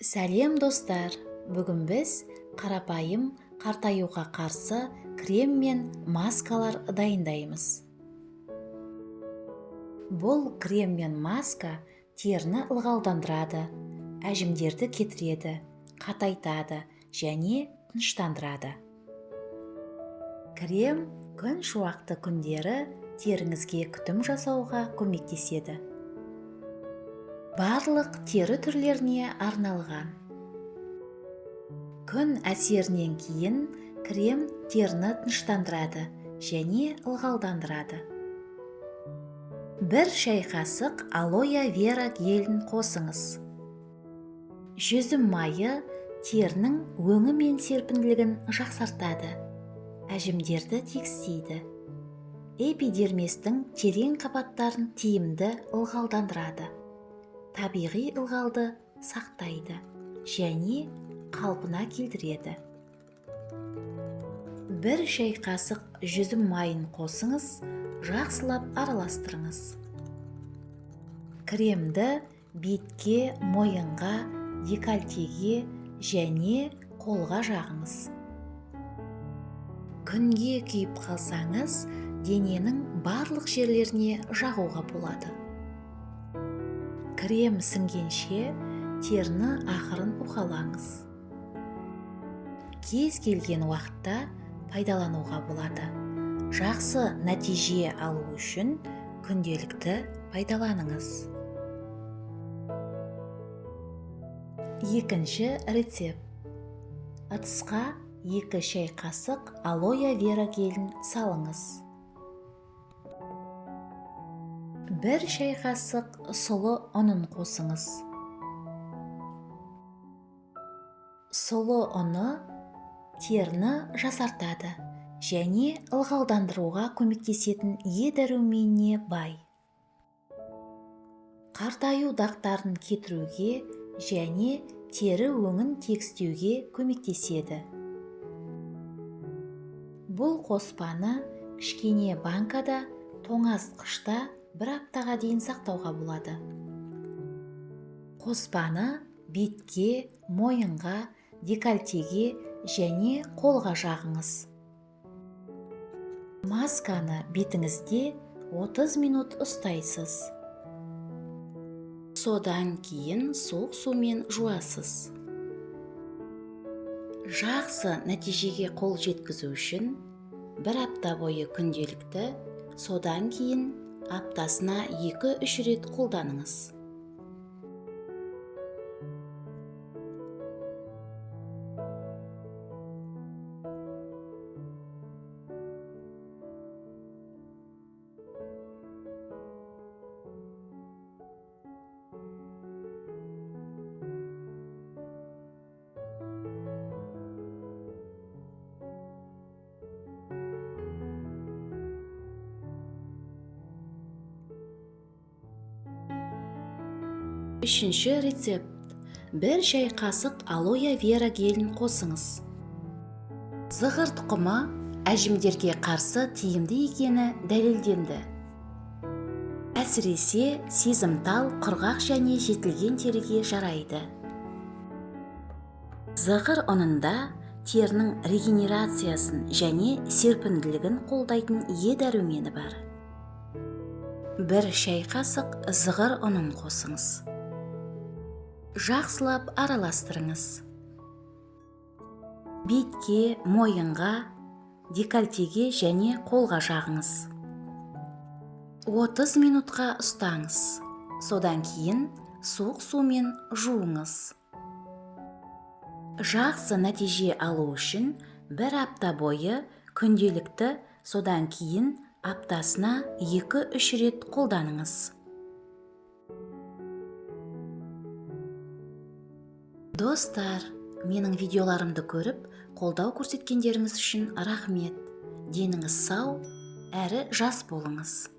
Сәлем, достар! Бүгін біз қарапайым қартаюға қарсы крем мен маскалар дайындаймыз. Бұл крем мен маска теріні ылғалдандырады, әжімдерді кетіреді, қатайтады және тыныштандырады. Крем күн шуақты күндері теріңізге күтім жасауға көмектеседі. Барлық тері түрлеріне арналған. Күн әсерінен кейін крем теріні тыныштандырады және ылғалдандырады. 1 шай қасық алоэ вера гелін қосыңыз. Жүзім майы терінің өңі мен серпімділігін жақсартады, әжімдерді тегістейді. Эпидермистің терең қабаттарын тиімді ылғалдандырады. Табиғи ылғалды сақтайды және қалпына келтіреді. 1 шай қасық жүзім майын қосыңыз, жақсылап араластырыңыз. Кремді бетке, мойынға, декольтеге және қолға жағыңыз. Күнге күйіп қалсаңыз, дененің барлық жерлеріне жағуға болады. Крем сіңгенше теріні ақырын уқалаңыз. Кез келген уақытта пайдалануға болады. Жақсы нәтиже алу үшін күнделікті пайдаланыңыз. Екінші рецепт. Ыдысқа 2 шай қасық алоэ вера гелін салыңыз. 1 шай қасық сұлы ұнын қосыңыз. Сұлы ұны теріні жасартады және ылғалдандыруға көмектесетін Е дәруменіне бай. Қартаю дақтарын кетіруге және тері өңін тегістеуге көмектеседі. Бұл қоспаны кішкене банкада тоңазытқышта 1 аптаға дейін сақтауға болады. Қоспаны бетке, мойынға, декольтеге және қолға жағыңыз. Масканы бетіңізде 30 минут ұстайсыз. Содан кейін суық сумен жуасыз. Жақсы нәтижеге қол жеткізу үшін 1 апта бойы күнделікті, содан кейін аптасына 2-3 рет қолданыңыз. Үшінші рецепт. 1 шай қасық алоэ вера гелін қосыңыз. Зығыр тұқымы әжімдерге қарсы тиімді екені дәлелденді. Әсіресе сезімтал, құрғақ және жетілген теріге жарайды. Зығыр ұнында терінің регенерациясын және серпімділігін қолдайтын Е дәрумені бар. 1 шай қасық зығыр ұнын қосыңыз. Жақсылап араластырыңыз. Бетке, мойынға, декольтеге және қолға жағыңыз. 30 минутқа ұстаңыз. Содан кейін суық сумен жуыңыз. Жақсы нәтиже алу үшін 1 апта бойы күнделікті, содан кейін аптасына 2-3 рет қолданыңыз. Достар, менің видеоларымды көріп, қолдау көрсеткендеріңіз үшін рахмет. Деніңіз сау, әрі жас болыңыз.